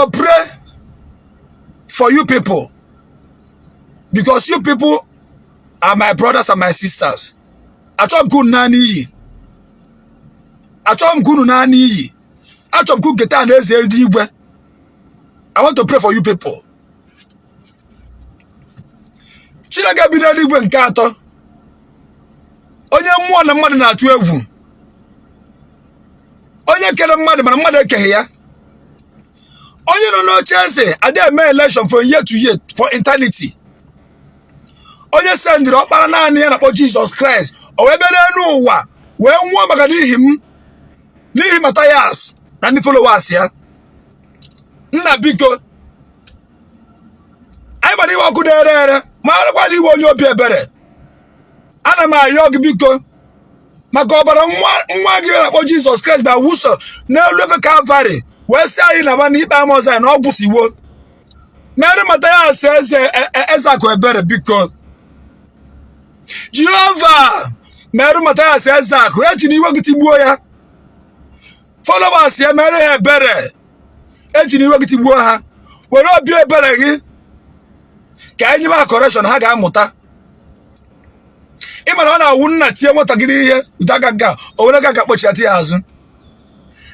to pray for you people because you people are my brothers and my sisters. Achọrọ m ka unu naa n'iyi, achọrọ m ka unu naa n'iyi, achọrọ m ka unu keta alaeze eluigwe. I want to pray for you people. Chineke bi n'eluigwe nke atọ, onye mmụọ na mmadụ na-atụ egwu, onye kere mmadụ mana mmadụ ekeghị ya, onye nọ n'oche eze ada eme election from year to year for eternity, onye sendịrị ọkpara naanị ya na-akpọ Jizọs Kraịst, o wee bịa n'elu ụwa wee nwụọ maka n'ihi m, n'ihi Mathias na ndị followers ya. Nna, biko, anyị mara iwe ọkụ na-ere ere, ma arakwa iwe onye obi ebere. Ana m ayọ gị, biko, maka ọbara nwa gị na-akpọ Jizọs Kraịst bịa wụso n'elu ebe Kalvarị wee sị anyị naba n'ikpe ama ọzọ anyị na ọ gwụsiwo. Mere Mathias eze Ezeakụ ebere, biko. Jehova, merụ Mathias Ezeakụ, ejina iwe gị tigbuo ya. Followers ya, mere ha ebere, ejina iwe gị tigbuo ha. Were obi ebere gị ka anyị nye ha correction ha ga-amụta. Ị mara ọ na-awụ nna tie nwatakịrị ihe ụda aka nke a, o were aka kpọchiata ya azụ.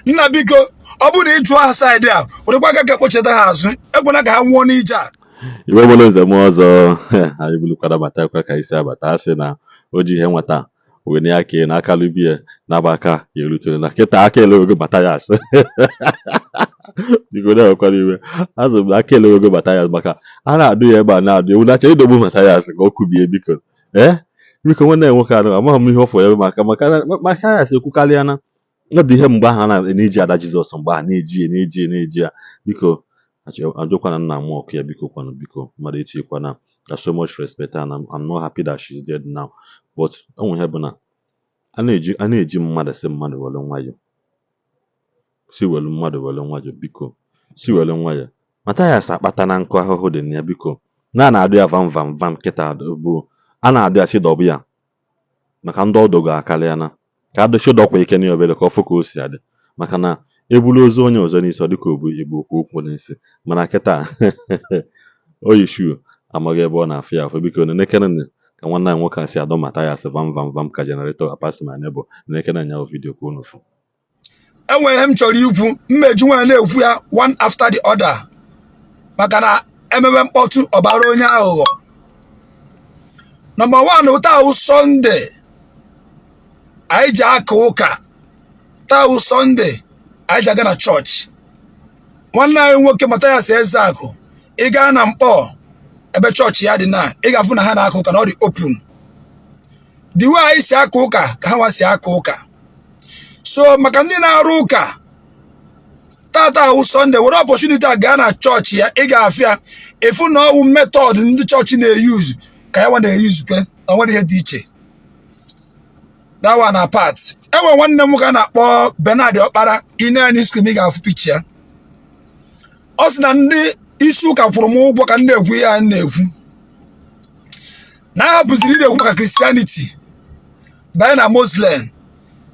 Nna, biko, ọ bụrụ na ị jụọ ha side a, werekwa aka kpọchiata ha azụ. Ekwena ka ha nwụọ n'ije a. Igbe gbolo nze m ọzọ, anyị bulukwara batakwa ka isi abata. A sị na o ji ihe nwata wee aka na aka lubie naba aka ya erutere na kịta aka elewego Mathias. Biko, na-ewekwara iwe, azụ m aka elewego Mathias maka a na-adụ ya ebe a na-adụ ewu na-achọ idogbu Mathias ka ọ kubie. Biko, ee, biko, nwanne ya nwoke anụ, amaghị m ihe ọ fọrọ ebe maka Mathias ekwukarịa na ọ dị ihe mgbe ahụ a na-eji ada Jizọs, mgbe ahụ na-eji ya na-eji ya na-eji ya. Biko, ajụkwana nna m ọkụ ya, biko kwanụ, biko, mmadụ etinyekwana. There's so much respect and I'm not happy that she's dead now, but o nwere ihe bụ na a na-eji mmadụ si mmadụ were nwayọ, si were mmadụ were nwayọ, biko, si were nwayọ. Mathias akpata na nkụ ahụhụ dị na ya. Biko, na a na-adụ ya vam vam vam kịta bụ a na-adụ ya si dọbụ ya maka ndị ọdụ ga-akarịa na ka adụchi dọkwa ike na obere ka ọ fụ ka o si adị, maka na ebulu ozu onye ọzọ n'isi, ọ dịka obu igbo okwu okwu n'isi. Mana kịta oyishu amaghị ebe ọ na-afụ ya afụ. Biko, nenekene ka nwanne anyị nwoke a si adọ Mathias vam vam vam ka generator pass my neighbor. Nenekene anya video ka unu fụ. Enwere ihe m chọrọ ikwu, mmeju nwaanyị na-ekwu ya one after the other, maka na emebe mkpọtụ ọbara onye aghụghọ. Number one, taa wụ Sunday, anyị ji aka ụka. Taa wụ Sunday, anyị ji aga na chọọchị. Nwanne anyị nwoke Mathias Ezeakụ, ị gaa na Mkpọ ebe chọọchị ya dị na, ị ga-afụ na ha na-aka ụka na ọ dị open. The way anyị si aka ụka ka ha nwa si aka ụka. So maka ndị na-arụ ụka, tata awụ Sunday, were opportunity a gaa na chọọchị ya. Ị ga-afịa ịfụ na ọwụ method ndị chọọchị na-eyuzu ka ya nwa na-eyuzukwe, na nwere ihe dị iche. That one apart, enwe nwanne m nwoke a na-akpọ Bernard Ọkpara. Ine ya screen, ị ga-afụ picture ya. Ọ sị na ndị isi ụka kwụrụ m ụgwọ ka m na-ekwu ihe a m na-ekwu, na a hapụziri ị na-ekwu maka Christianity banye na Muslim,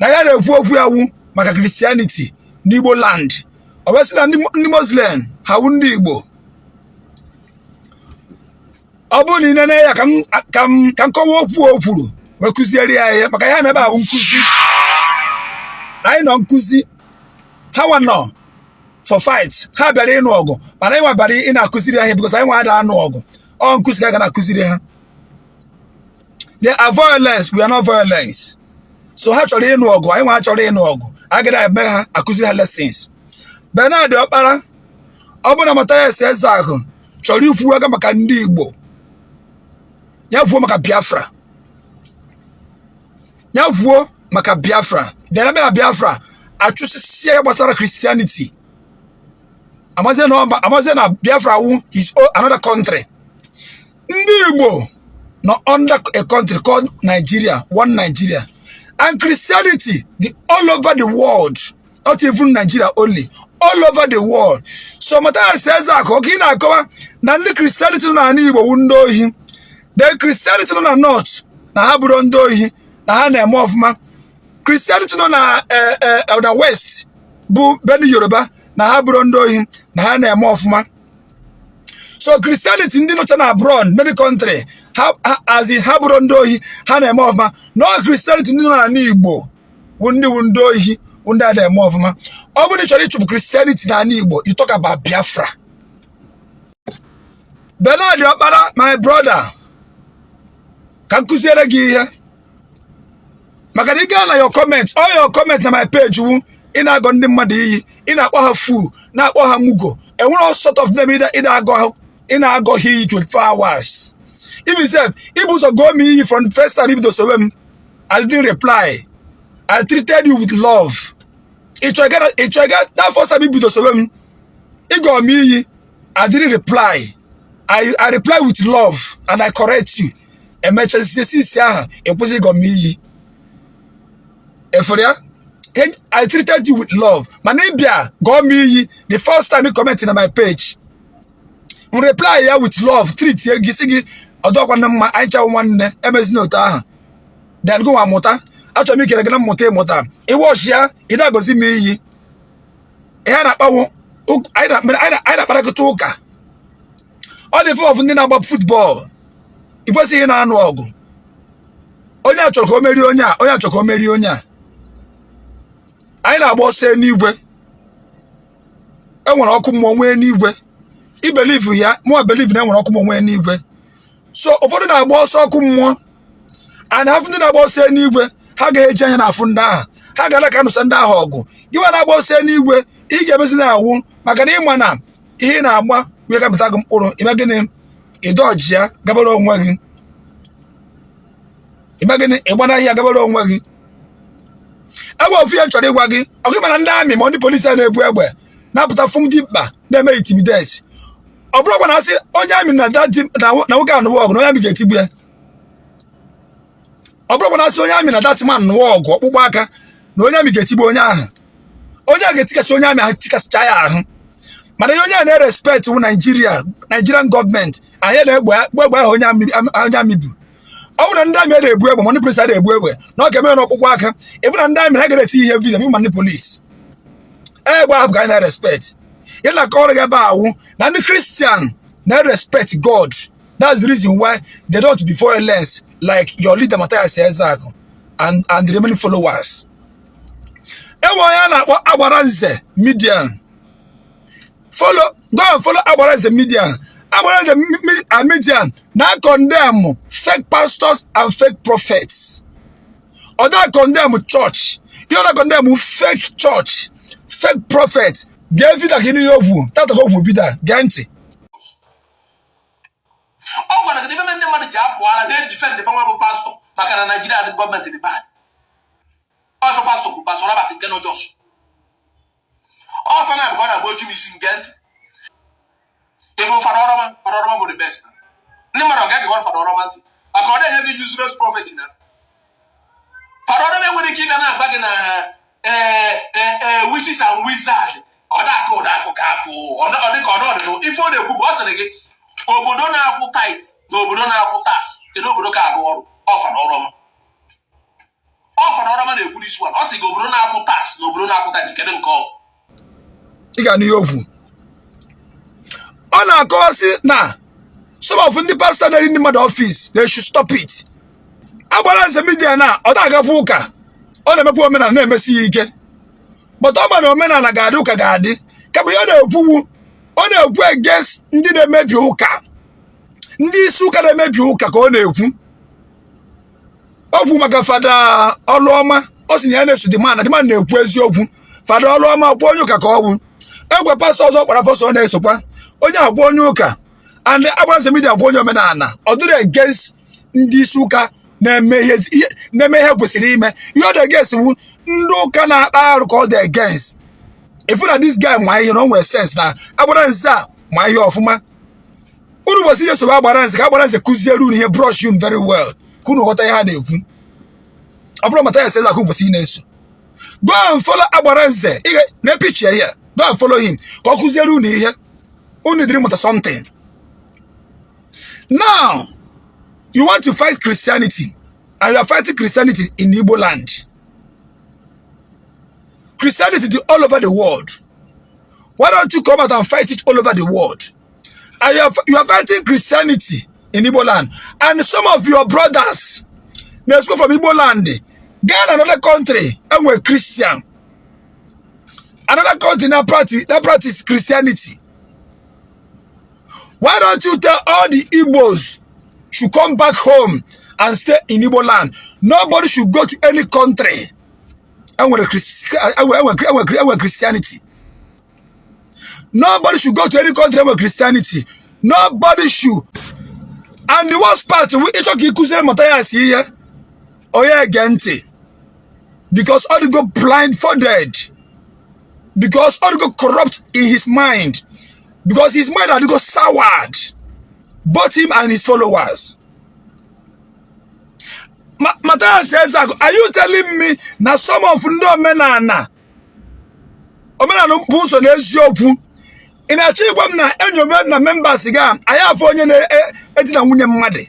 na ya na-ekwu okwu ya wu maka Christianity n'Igbo land. Ọ wee sị na ndị Muslim ha wu ndị Igbo. Ọ bụrụ na ị nene ya, ka m kọwa okwu o kwuru wee kụziere ya ihe, maka ya na ebe ahụ nkụzi anyị nọ, nkụzi ha nwa nọ for fight, ha bịara ịnụ ọgụ, mana anyị nwa bịara ị na-akụziri ha ihe, because anyị nwa ada anụ ọgụ. Ọ nkụzi ka a ga na-akụziri ha. They are violence, we are not violence. So ha chọrọ ịnụ ọgụ, anyị nwa chọrọ ịnụ ọgụ, agaghị eme ha akụziri ha lessons. Bernard Ọkpara, ọ bụrụ na Mathias Ezeakụ chọrọ ikwu aka maka ndị Igbo, ya kwuo maka Biafra, ya kwuo maka Biafra. Then abịa na Biafra, achụsịsịa ya gbasara Christianity. Amazie na Biafra wu his own another country. Ndị Igbo nọ under a country called Nigeria, one Nigeria, and Christianity the all over the world, not even Nigeria only, all over the world. So Mathias Ezeakụ, oke ị na-akọwa na ndị Christianity nọ n'ala Igbo wu ndị ohi, the Christianity nọ na North na ha bụrụ ndị ohi, na ha na-eme ọfụma, Christianity nọ na West bụ Benu Yoruba. Na ha bụrụ ndị ohi, na ha na-eme ọfụma. So Christianity ndị nọcha na abroad, many country, ha azi ha bụrụ ndị ohi, ha na-eme ọfụma. No, Christianity ndị nọ n'ala Igbo wụ ndị ohi, wụ ndị a na-eme ọfụma. Ọ bụrụ na ị chọrọ ịchụpụ Christianity n'ala Igbo, you talk about Biafra. Bernard Okpara, my brother, ka m kụziere gị ihe, maka na ị gaa na your comment, all your comment na my page wu ị na-agọ ndị mmadụ iyi, ị na-akpọ ha fool, na-akpọ ha mugo. Enwere all sort of them ị na-agọ ha, ị na-agọ ha iyi 24 hours. Even sef, ibu ụzọ gụọ m iyi from the first time ibido sowe m. I didn't reply. I treated you with love. Ị chọrọ ịga that first time ibido sowe m, ịgọ m iyi, I didn't reply. I reply with love and I correct you. Emechazie sisi ahụ, ịkwụsị ịgọ m iyi. Efere ya, I treated you with love, mana ịbịa gọọ m iyi the first time you comment na my page, m reply ya with love, treat ye gị, sị gị ọdọkwa na mma anyị chawo nwanne, emezina otu ahụ. Then go nwa mụta. Achọrọ m ikele gị na mmụta ịmụta ịwọchi ya, ị na-agọzi m iyi. Ihe a na-akpawo, anyị na-akparịkọta ụka. Ọ dị fọf ndị na-agba football, ị kwesịghị na-anụ ọgụ. Onye a chọrọ ka o merie onye a, onye a chọrọ ka o merie onye a. Anyị na-agba ọsọ eluigwe. Enwere ọkụ mmụọ nwee n'igwe. I believe ya, mụa believe na enwere ọkụ mmụọ nwee n'igwe. So ụfọdụ na-agba ọsọ ọkụ mmụọ and hafụ ndị na-agba ọsọ eluigwe. Ha ga-eji anya na-afụ ndị ahụ, ha ga-ala ka nụsa ndị ahụ ọgụ. Gị nwa na-agba ọsọ eluigwe, ị ga-emezi na-awụ maka na ịma na ihe ị na-agba wee gamịta gị mkpụrụ. Ime gịnị? Ịdọji ya gabara onwe gị. Ime gịnị? Ịgbana ahịa gabara onwe gị. Ebe ofu ihe m chọrọ ịgwa gị, ọ gị mana ndị army ma ndị polisi a na-ebu egbe na-apụta fụ dị mkpa na-eme intimidate, ọ bụrụkwa na asị onye army na na nwoke a nụwa ọgụ, na onye army ga-etigbu ya. Ọ bụrụkwa na asị onye army na that man nụwa ọgụ ọkpụkpọ aka, na onye army ga-etigbu onye ahụ. Onye a ga-etikasị onye army ahụ, tikasịcha ya ahụ. Mana ihe onye a na-erespect wụ Naijiria, Nigerian gọọmenti. Anyị na-egbe egbe ahụ onye army bụ. Ọ bụrụ na ndị army na-ebu egbe ma ndị polisi na-ebu egbe na ọ ga-eme n'ọkpụkpọ aka, ịbụ na ndị army ha ga-eti ihe video, ma ndị polisi egbe ahụ ka anyị na-respect. Ihe na-akọrọ gị ebe awụ na ndị Christian na-respect God. That's the reason why they don't be violence like your leader Matthias Ezeaku and the remaining followers. Enwe onye a na-akpọ Agbara Nze Media. Follow, go and follow Agbara Nze Media. Agbara Nze Media na condemn fake pastors and fake prophets. Ọ da condemn church. Ihe ọ na condemn, fake church, fake prophet. Gee video ka ihe okwu tata ka okwu video, gee ntị. Ọ gwara gị na ife ndị mmadụ ji apụ ara na-edefend fanwa bụ pastọ maka na Naijiria dị, gọọmenti dị bad. Ọfọ pastọ kwuru, Pastọ Robert nke nọ Jos, ọfọ na abụkọ na-agba oju m isi nke ntị. Ife Fada Ọrọma, Fada Ọrọma bụ the best. Ndị mmadụ ọ ga-egekwa Fada Ọrọma ntị maka ọ na-enye gị useless prophecy na Fada Ọrọma enwere ike ịbịa na-agba gị na ee witches and wizard. Ọ na-akụ ụda akụkọ afọ ọ dị ka ọ nọdụ. Ife ọ na-ekwu bụ, ọ sịrị gị obodo na-akwụ tithe na obodo na-akwụ tax, kedu obodo ka arụ ọrụ? Ọ Fada Ọrọma, ọ Fada Ọrọma na-ekwu n'isi ọ sị gị obodo na-akwụ tax na obodo na-akwụ tithe, kedu nke ọ? Ị ga-anụ ihe okwu ọ na-akọwasị na some of ndị pastọ na-eri ndị mmadụ office, they should stop it. Agbara Nze Media na ọ na-agakwa ụka, ọ na-emekwa omenala, na-emesi ya ike, but ọ ma na omenala ga-adị, ụka ga-adị. Kama ihe ọ na-ekwuwu, ọ na-ekwu against ndị na-emebi ụka, ndị isi ụka na-emebi ụka ka ọ na-ekwu okwu maka Fada Ọlụọma. Ọ sị na ya na-eso the man, na the man na-ekwu eziokwu. Fada Ọlụọma kwụ onye ụka ka ọ bụ egwe. Pastọ ọzọ kpara fọsọ, ọ na-esokwa onye agwa onye ụka. And Agbara Nze Media gwa onye omenala, ọ dịrị against ndị isi ụka na-eme ihe kwesịrị ime. Ihe ọ dị against wu ndị ụka na-akpa arụ ka ọ dị against. Ifu na this guy ma ihe na o nwere sense na Agbara Nze a ma ihe ọfụma. Unu kwesịrị ihe sobe Agbara Nze ka Agbara Nze kụziere unu ihe, brush you very well ka unu ghọta ihe ha na-ekwu. Ọ bụrụ Mathias Ezeaku kwesịrị ị na-eso. Go and follow Agbara Nze na picture here. Go and follow him ka ọ kụziere unu ihe unu dịrị mụta something. Now you want to fight Christianity, and you are fighting Christianity in Igbo land. Christianity dị all over the world. Why don't you come out and fight it all over the world? And you are fighting Christianity in Igbo land, and some of your brothers na-esco from Igbo land gaa na another country enwe Christian, another country na practice Christianity. Why don't you tell all the Igbos should come back home and stay in Igbo land? Nobody should go to any country enwere Christianity. Nobody should go to any country enwere Christianity. Nobody should. And the worst part, ịchọ ka ịkụziere Matthias ihe, onye ege ntị, because ọ dịgo blindfolded, because ọ dịgo corrupt in his mind, because his mind adịgo soured, both him and his followers. Matthias Ezeaku, are you telling me na some of ndị omenala, omenala bụ ụzọ na eziokwu, ị na-achọ ịgwa m na enyobe na members gị a, anyị afọ onye na-edina nwunye mmadụ?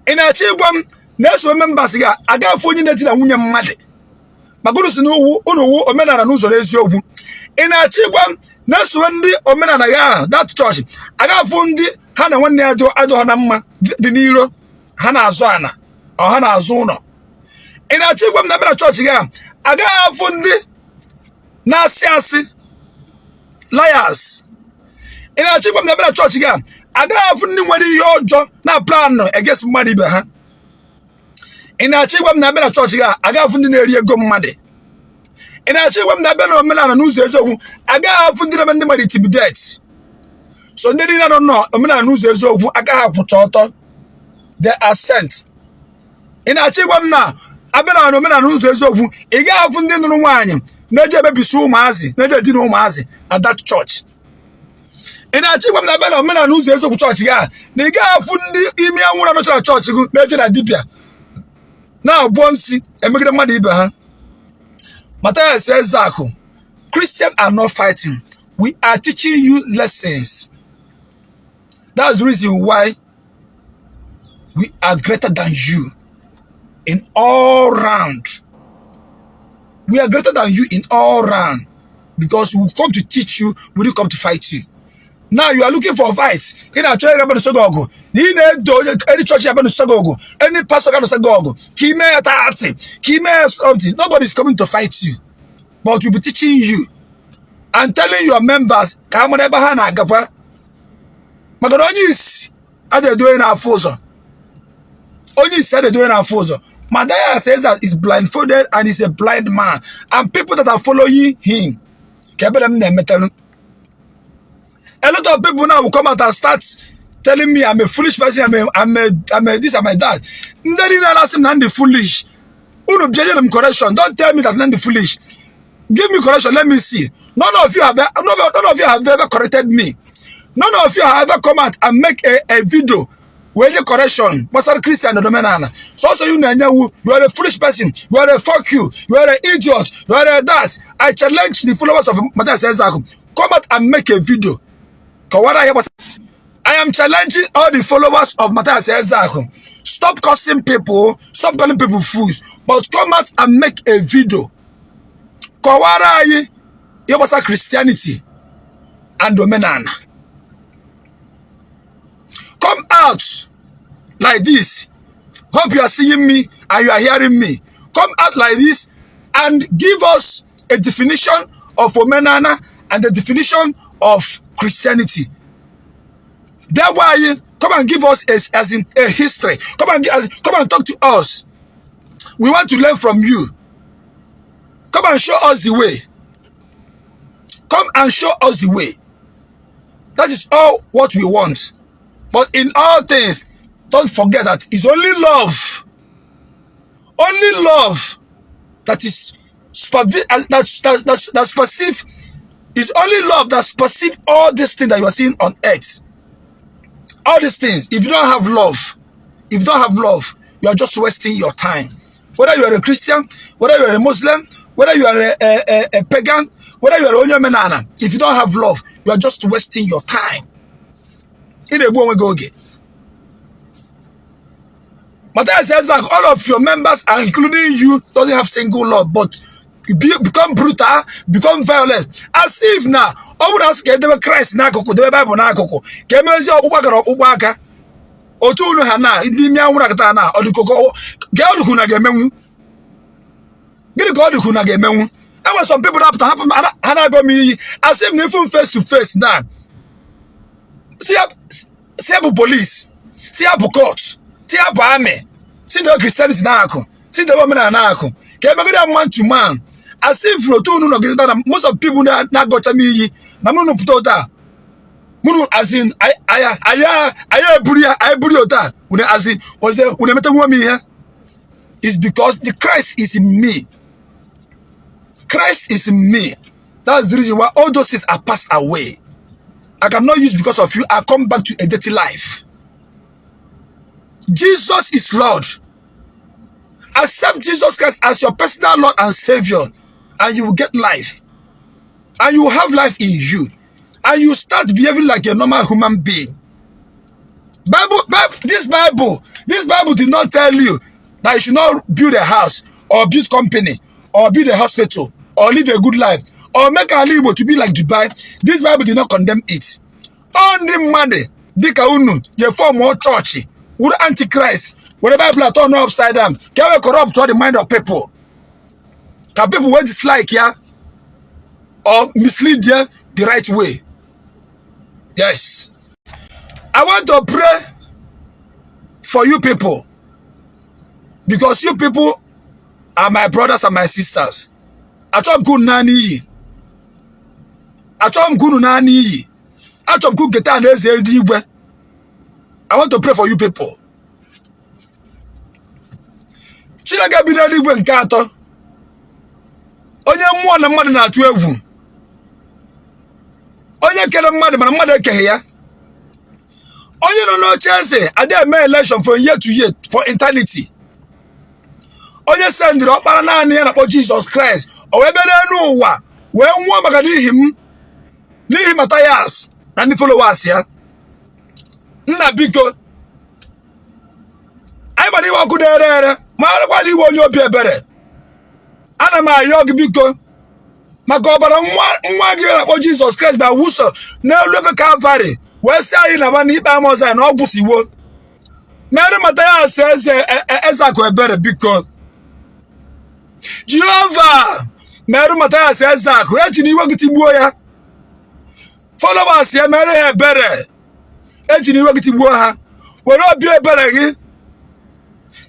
Ị na-achọ ịgwa m na eso members gị a aga afọ onye na-edina nwunye mmadụ, maka unu si na unu wu omenala n'ụzọ na eziokwu? Ị na-achọ ịgwa m na esowe ndị omenala gị ahụ, that church, aga afụ ndị ha na nwanne ya adụ ha na mma, dị n'iro, ha na-azụ ana ọ ha na-azụ ụlọ? Ị na-achọ ịgwa m na bịa na chọọchị gị ahụ, agaghị afụ ndị na-asị asị, liars? Ị na-achọ ịgwa m na bịa na chọọchị gị a, agaghị afụ ndị nwere ihe ọjọọ na plan against mmadụ ibe ha? Ị na-achọ ịgwa m na bịa na chọọchị gị a, agaghị afụ ndị na-eri ego mmadụ? Ị na-achọ ịgwa m na bịa na omenala n'ụzọ eziokwu, agaghị afụ ndị na-eme ndị mmadụ intimidate? So ndị niile nọ n'omenala n'ụzọ eziokwu agaghị akwụcha ọtọ, they are sent. Ị na-achọ ịgwa m na abịa na omenala n'ụzọ eziokwu, ị gaghị afụ ndị nụrụ nwaanyị na-eje emebisi ụmụazị, na-eje edina ụmụazị na that church? Ị na-achọ ịgwa m na abịa na omenala n'ụzọ eziokwu chọọchị gị a, na ị gaghị afụ ndị ime anwụrụ anọcha na chọọchị gị na-eje na dibịa na-abụọ nsị emegide mmadụ ibe ha? Matthias Ezeaku, Christians are not fighting. We are teaching you lessons. That's the reason why we are greater than you in all round. We are greater than you in all round because we come to teach you, we didn't come to fight you. Now you are looking for fight. Ị na-achọ ịga abịa gị ọgụ na ị na-edo onye any church abịa gị ọgụ, any pastor ga gị ọgụ, ka ime ya taatị, ka ime ya something. Nobody is coming to fight you, but we'll be teaching you and telling your members ka ha mara ebe ha na-agakwa, maka na onye isi adịghị edo onye na-afụ ụzọ. Onye isi adịghị edo onye na-afụ ụzọ. Matthias says that is blindfolded and is a blind man, and people that are following him, ka ebere m na-emetalụ. A lot of people now will come out and start telling me I'm a foolish person, I'm a this, I'm a that. Ndị niile na-asị m na ndị foolish, unu bịa nye m correction. Don't tell me that I'm the foolish. Give me correction, let me see. None of you have ever corrected me. None of you have ever come out and make a video wee nye correction gbasara Christian na omenala. Sọsọ you na-enyewu, "You are a foolish person, you are a fuck you, you are an idiot, you are a that." I challenge the followers of Matthias Ezeaku, come out and make a video kọwara ihe gbasara. I am challenging all the followers of Matthias Ezeaku. Stop cursing people, stop calling people fools, but come out and make a video. Kọwara anyị ihe gbasara Christianity and omenala. Come out like this. Hope you are seeing me and you are hearing me. Come out like this and give us a definition of omenala and the definition of Christianity. That why come and give us a, as in a history. Come and talk to us. We want to learn from you. Come and show us the way. Come and show us the way. That is all what we want. But in all things, don't forget that it's only love. Only love that is that perceive is only love that perceive all these things that you are seeing on earth. All these things. If you don't have love, if you don't have love, you are just wasting your time. Whether you are a Christian, whether you are a Muslim, whether you are a pagan, whether you are onye omenala, if you don't have love, you are just wasting your time. Ị na-egbu onwe gị oge. Matthias says that all of your members, and including you, doesn't have single love, but Become brutal, become violent, as if na ọ bụrụ asị ka edebe Kraịst n'akụkụ, debe Baịbụl n'akụkụ, ka emezi ọkpụkpụ akara ọkpụkpụ aka otu unu ha na n'ime anwụrụ akata na ọdịkoko ka ọ na ga-emenwu. Gịnị ka ọ dịkwu na ga-emenwu? Enwere some people na-apụta hapụ ha na-agọ m iyi, asị m na ifu m face to face na si ya bụ police, si ya bụ court, si ya bụ army, si na Christianity na-akụ, si debe omenala na-akụ, ka emegide ya man to man, as if na otu unu nọgide na most of people na-agọcha m iyi na mụ pụta otu a mụnụ, as in anyị eburu ya, anyị buru ya otu a unu, as in oze unu emetanwu m ihe. Is because the Christ is in me. Christ is in me. That's the reason why all those things are passed away. I cannot use because of you. I come back to a dirty life. Jesus is Lord. Accept Jesus Christ as your personal Lord and Savior, and you will get life. And you will have life in you. And you start behaving like a normal human being. This Bible did not tell you that you should not build a house or build company or build a hospital or live a good life or make ala Igbo to be like Dubai. This Bible did not condemn it. Ọ ndị mmadụ dịka unu je form chọọchị wuru antichrist, were Bible atọ no upside down ka e wee corrupt all the mind of people, ka people wey dislike ya or mislead ya the right way. Yes, I want to pray for you people because you people are my brothers and my sisters. Achọrọ m ka unu naa n'iyi, achọrọ m ka unu naa n'iyi, achọrọ m ka unu keta na eze eluigwe. I want to pray for you people. Chineke bi n'eluigwe nke atọ, onye mmụọ na mmadụ na-atụ egwu, onye kere mmadụ mana mmadụ ekeghị ya, onye nọ n'oche eze adịghị eme election from year to year for eternity, onye sendịrị ọkpara naanị ya na-akpọ Jizọs Kraịst, o wee bịa n'elu ụwa wee nwụọ maka n'ihi m, n'ihi Mathias na ndị followers ya. Nna, biko, anyị gbara iwe ọkụ na-ere ere, ma arakwana iwe onye obi ebere. Ana m ayọ gị, biko, maka ọbara nwa gị na-akpọ Jizọs Kraịst bịa wụso n'elu ebe Kalvarị wee sị anyị naba n'ikpe ama ọzọ anyị na ọ gwụsiwo. Mere Mathias eze akụ ebere, biko. Jehova, merụ Mathias eze akụ, eji na iwe gị tigbuo ya. Followers ya, mere ha ebere, eji na iwe gị tigbuo ha. Were obi ebere gị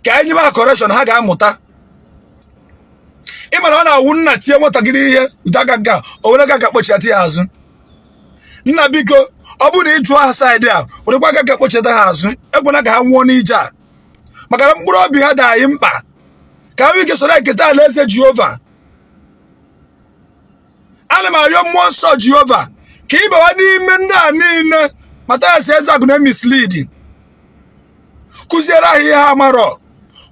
ka anyị nyebe ha correction ha ga-amụta. Ị mara ọ na-awụ nna tie nwatakịrị ihe ụda aka nke a, o were aka kpọchiata ya azụ. Nna, biko, ọ bụrụ na ị jụọ ha side a, werekwa aka ka kpọchiata ha azụ. Ekwena ka ha nwụọ n'ije a, maka na mkpụrụ obi ha dị anyị mkpa ka ha nwee ike soro eketa alaeze Jehova. Ana m arịọ mmụọ nsọ Jehova ka ị bawa n'ime ndị a niile Mathias Ezeaku na mislead, kụziere ha ihe ha marọ,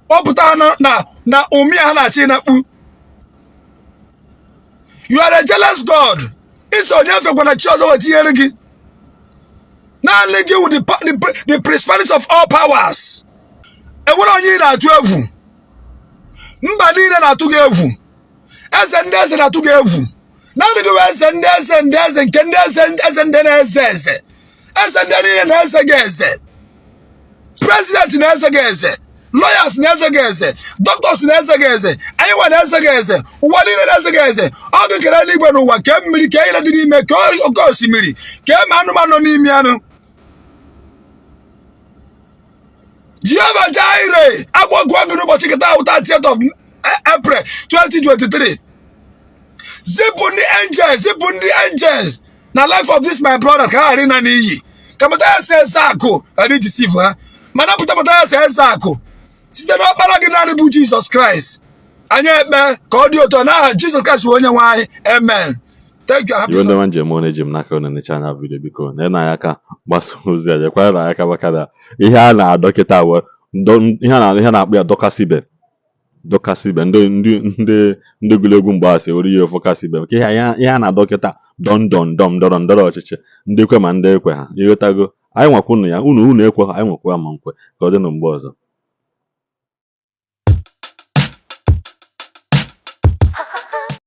kpọpụta ha na ụmị ha na-achọ ịnakpu. You are a jealous God. Iso onye fekwana chi ọzọ wee tinyere gị. Naanị gị wụ the principality of all powers. Enwere onye ị na-atụ egwu? Mba niile na-atụ gị egwu, eze ndị eze na-atụ gị egwu. Naanị gị bụ eze ndị eze, ndị eze nke ndị eze, eze ndị na-eze eze, eze ndị niile na-eze gị eze. President na-eze gị eze, lawyers na-eze gị eze, doctors na-eze gị eze, anyị nwa na-eze gị eze, ụwa niile na-eze gị eze. Ọ gị kere eluigwe n'ụwa, kee mmiri, kee ihe dị n'ime, kee oke osimiri, kee ma anụmanụ nọ n'ime anụ. Jehova Jireh, agbọgụọ gị n'ụbọchị nketa ahụ, 30th of April 2023. Zipụ ndị angels, zipụ ndị angels na life of this my brother, ka ha ghara ịna n'iyi, ka Mathias Ezeaku ghara ideceive ha, ma napụta Mathias Ezeaku site n'ọkpara gị naanị bụ Jizọs Kraịst. Anyị ekpe ka ọ dị ụtọ n'aha Jizọs Kraịst bụ onye nwe anyị. Amen. Thank you. Happy Iwe ndị Sunday. ọma njem ọ na-eji m n'aka unu necha anya video, biko nyere anyị aka gbasa ozi a, nyekwara anyị aka, maka na ihe a na-adọ kịta bụ ihe a na ihe a na-akpọ ya dọkasịbe dọkasịbe. Ndị gụrụ egwu mgbe a sị ori ya ofu kasịbe, maka ihe a na-adọ kịta dọm dọm dọm ndọrọ ndọrọ ọchịchị, ndị kwe ma ndị ekwe ha. Ịghọtago? Anyị nwakwunu ya, unu ekwe ha, anyị nwekwa ma nkwe. Ka ọ dị na mgbe ọzọ.